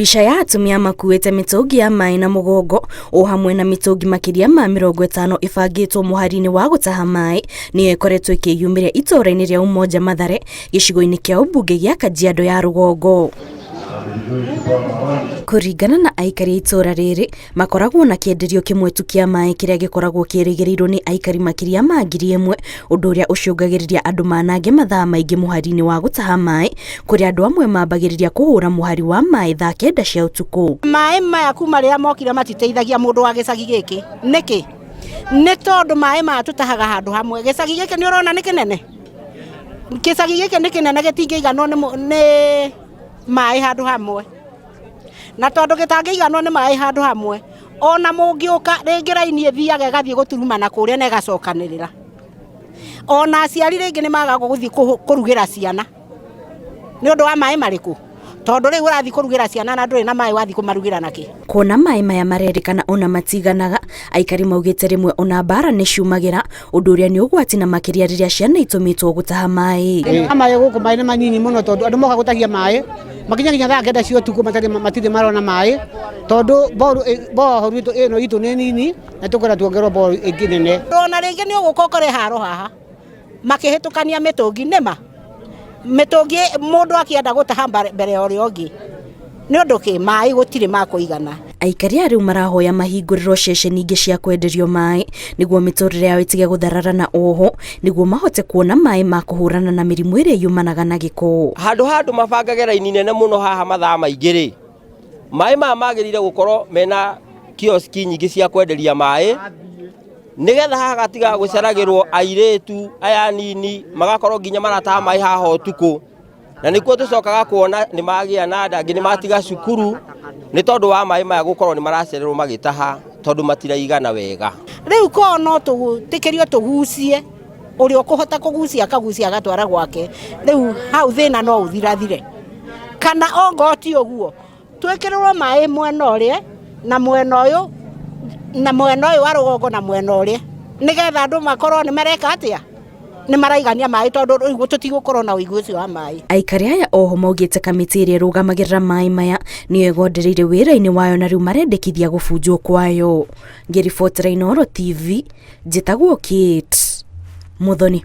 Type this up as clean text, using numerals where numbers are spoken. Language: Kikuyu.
Mbica ya atumia makuĩte mĩtũngi ya maĩ na mũgongo o hamwe na mĩtũngi makĩria ma 50 ĩbangĩtwo mũhari-inĩ wa gũtaha maĩ nĩyo ĩkoretwo ĩkĩyumĩria itũũra-inĩ rĩa Umoja Mathare gĩcigo-inĩ kĩa ũmbunge gĩa Kajiado ya rũgongo. Kũringana na aikari a itũũra rĩrĩ, makoragwo na kĩenderio kĩmwe tu kĩa maĩ kĩrĩa gĩkoragwo kĩrĩgĩrĩirwo nĩ aikari makĩria ma 1000, ũndũ ũrĩa ũcũngagĩrĩria andũ manange mathaa maingĩ mũhari-inĩ wa gũtaha maĩ, kũrĩa andũ amwe mambagĩrĩria kũhũra mũhari wa maĩ thaa 9 cia ũtukũ. Maĩ maya kuma rĩrĩa mokire matiteithagia mũndũ wa gĩcagi gĩkĩ. Nĩkĩ? Nĩ tondũ maĩ maya tũtahaga handũ hamwe. Gĩcagi gĩkĩ nĩ ũrona nĩ kĩnene? Gĩcagi gĩkĩ nĩ kĩnene gĩtingĩiganwo nĩ maĩ handũ hamwe. Na tondũ gĩtangĩiganwo nĩ maĩ handũ hamwe, ona mũngĩũka rĩngĩ raini ĩthiaga ĩgathiĩ gũturumana kũrĩa na ĩgacokanĩrĩra. Ona aciari rĩngĩ nĩ magaga gũthiĩ kũrugĩra ciana nĩ ũndũ wa maĩ marĩkũ? Tondũ rĩu ũrathiĩ kũrugĩra ciana na ndũrĩ na maĩ wathiĩ kũmarugĩra nakĩ? Kuona maĩ maya marerĩkana ona matiganaga, aikari maugĩte rĩmwe ona mbara nĩ ciumagĩra, ũndũ ũrĩa nĩ ũgwati na makĩria rĩrĩa ciana itũmĩtwo gũtaha maĩ. Maĩ gũkũ maĩ nĩ manyinyi mũno tondũ andũ moka gũtahia maĩ makinya nginya thaa 9 cia ũtukũ matirĩ marona maĩ tondũ bohoro ĩno itũ nĩ nini na tũkwenda tuongererwo bohoro ĩngĩ nene. Ona rĩngĩ nĩ ũgũka ũkore haro haha makĩhĩtũkania mĩtũngi nĩma mĩtũngi mũndũ akĩenda gũtaha mbere ya ũrĩa ũngĩ nĩ ũndũ kĩ maĩ gũtirĩ ma kũigana. Aikari a rĩu marahoya mahingũrĩrwo ceceni ingĩ cia kwenderio maĩ nĩguo mĩtũrĩre yao ĩtige gũtharara na oho nĩguo mahote kuona maĩ ma kũhũrana na mĩrimũ ĩrĩa yumanaga na gĩko. Handũ ha andũ mabangage raini nene mũno haha mathaa maingĩ rĩ, maĩ maya magĩrĩire gũkorwo mena kioski nyingĩ cia kwenderia maĩ nĩgetha haha gatiga gũceragĩrwo airĩtu aya nini magakorwo nginya marataha maĩ haha ũtukũ, na nĩkuo tũcokaga kuona nĩ magĩa na nda, angĩ nĩ matiga cukuru nĩ tondũ wa maĩ maya gũkorwo nĩ maracererwo magĩtaha tondũ matiraigana wega. Rĩu korwo no tũtĩkĩrio tũgucie, ũrĩa ũkũhota kũgucia akagucia agatwara gwake, rĩu hau thĩna no ũthirathire. Kana ongorwo ti ũguo, twĩkĩrĩrwo maĩ mwena ũrĩa na mwena ũyũ na mwena ũyũ wa rũgongo na mwena ũrĩa, nĩgetha andũ makorwo nĩ mareka atĩa, nĩ maraigania maĩ tondũ rĩu tũtigũkorwo na ũigũ ũcio wa maĩ. Aikari aya oho maugĩte kamĩtĩ ĩrĩa ĩrũgamagĩrĩra maĩ maya nĩyo ĩgondereire wĩra-inĩ wayo na rĩu marendekithia gũbunjwo kwayo. Ngĩribotera Inooro TV, njĩtagwo Kate Muthoni.